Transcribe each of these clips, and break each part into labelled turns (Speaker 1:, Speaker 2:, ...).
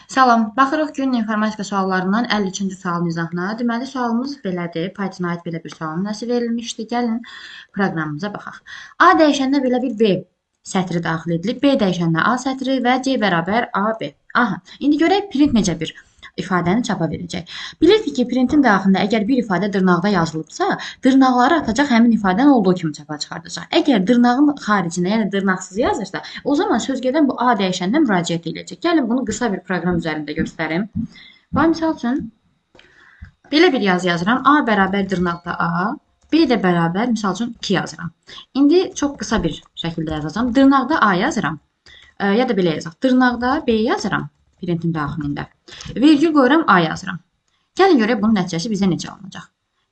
Speaker 1: Salam, baxırıq günün informatika suallarından 53-cü sualın izahına. Deməli, sualımız belədir. Python-a aid belə bir sualın nəsi verilmişdi. Gəlin proqramımıza baxaq. A dəyişəninə belə bir B sətri daxil edilib. B dəyişəninə A sətri və C bərabər AB. Aha, indi görək print necə bir ifadəni çapa verəcək. Bilirdik ki, printin daxilində əgər bir ifadə dırnaqda yazılıbsa, dırnaqları atacaq həmin ifadənin olduğu kimi çapa çıxardacaq. Əgər dırnağın xaricinə, yəni dırnaqsız yazırsa, o zaman söz gedən bu A dəyişəninə müraciət edəcək. Gəlin bunu qısa bir proqram üzərində göstərim. Bax, misal üçün, belə bir yazı yazıram. A bərabər dırnaqda A, B də bərabər, misal üçün, 2 yazıram. İndi çox qısa bir şəkildə yazacağam. Dırnaqda A yazıram. Ya da belə yazaq. Dırnaqda B yazıram. Printin daxilində. Vergül qoyuram, A yazıram. Gəlin görək bunun nəticəsi bizə necə alınacaq.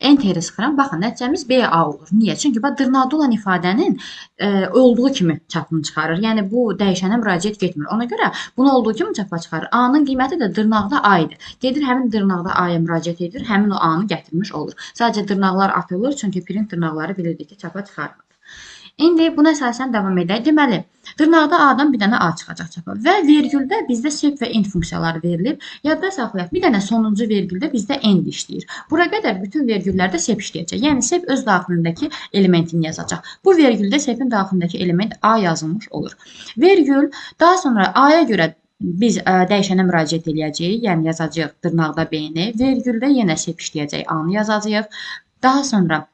Speaker 1: Enter-i sıxıram. Baxın, nəticəmiz BA olur. Niyə? Çünki bax, dırnaqda olan ifadənin olduğu kimi çapını çıxarır. Yəni, bu dəyişənə müraciət getmir. Ona görə bunu olduğu kimi çapa çıxarır. A-nın qiyməti də dırnaqda A idi. Gedir, həmin dırnaqda A-ya müraciət edir, həmin o A-nı gətirmiş olur. Sadəcə dırnaqlar atılır, çünki print dırnaqları bilirdik ki, çapa çıxarmır. İndi buna əsasən davam edək. Deməli, dırnaqda A-dan bir dənə A çıxacaq çapa və vergüldə bizdə sep və end funksiyaları verilib. Yadda saxlayaq, bir dənə sonuncu vergüldə bizdə end işləyir. Bura qədər bütün vergüllərdə sep işləyəcək. Yəni, sep öz daxilindəki elementini yazacaq. Bu vergüldə sepin daxilindəki element A yazılmış olur. Vergül, daha sonra A-ya görə biz dəyişənə müraciət eləyəcəyik. Yəni, yazacağıq dırnaqda B-ni. Vergüldə yenə sep işləyəcək, A-nı yazacağıq. Daha sonra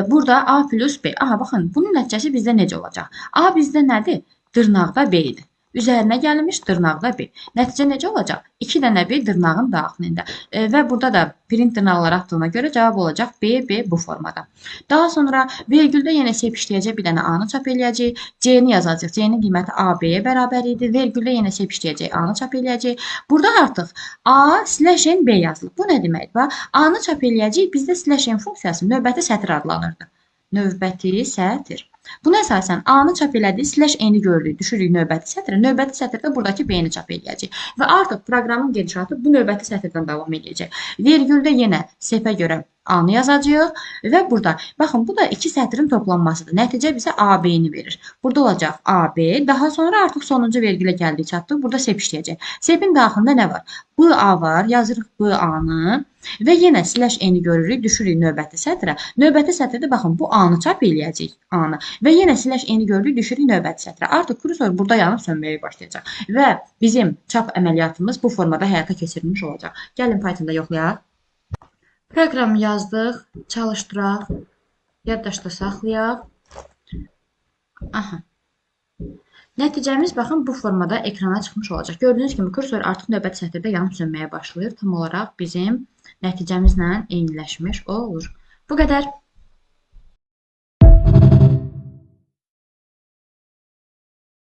Speaker 1: burada A plus B. Aha, baxın, bunun nəticəsi bizdə necə olacaq? A bizdə nədir? Dırnaqda B idi. Üzərinə gəlmiş dırnaqda B. Nəticə necə olacaq? 2 dənə B dırnağın daxilində. Və burada da print dırnaqları atdığına görə cavab olacaq B, B bu formada. Daha sonra vergüldə yenə sep işləyəcək, bir dənə A-nı çap eləyəcək. C-ni yazacaq. C-nin qiyməti A, B-yə bərabər idi. Vergüldə yenə sep işləyəcək, A-nı çap eləyəcək. Burada artıq A slash N B yazılıb. Bu nə deməkdir? Bax, A-nı çap eləyəcək, bizdə slash N funksiyası növbəti sətir adlanırdı. Növbəti sətir. Buna əsasən A-nı çap elədik, slash N-i gördük, düşürük növbəti sətirə. Növbəti sətirdə buradakı B-ni çap eləyəcək. Və artıq proqramın gedişatı bu növbəti sətirdən davam eləyəcək. Vergüldə yenə sepə görə A-nı yazacağıq və burada, baxın, bu da iki sətrin toplanmasıdır. Nəticə bizə A, B-ni verir. Burada olacaq A, B, daha sonra artıq sonuncu vergülə gəldik, çatdıq. Burada sep işləyəcək. Sepin daxilində nə var? B, A var, yazırıq B, A-nı və yenə slash N-i görürük, düşürük növbəti sətrə. Növbəti sətirdə, baxın, bu A-nı çap eləyəcək, A-nı və yenə slash N-i görürük, düşürük növbəti sətrə. Artıq kursor burada yanıb sönməyə başlayacaq və bizim çap əməliyyatımız bu formada həyata keçirilmiş olacaq. Gəlin Python-da yoxlayaq. Proqramı yazdıq, çalışdıraq, yaddaşda saxlayaq. Aha. Nəticəmiz, baxın, bu formada ekrana çıxmış olacaq. Gördüyünüz kimi, kursor artıq növbəti sətirdə yanıb sönməyə başlayır. Tam olaraq bizim nəticəmizlə eyniləşmiş olur. Bu qədər.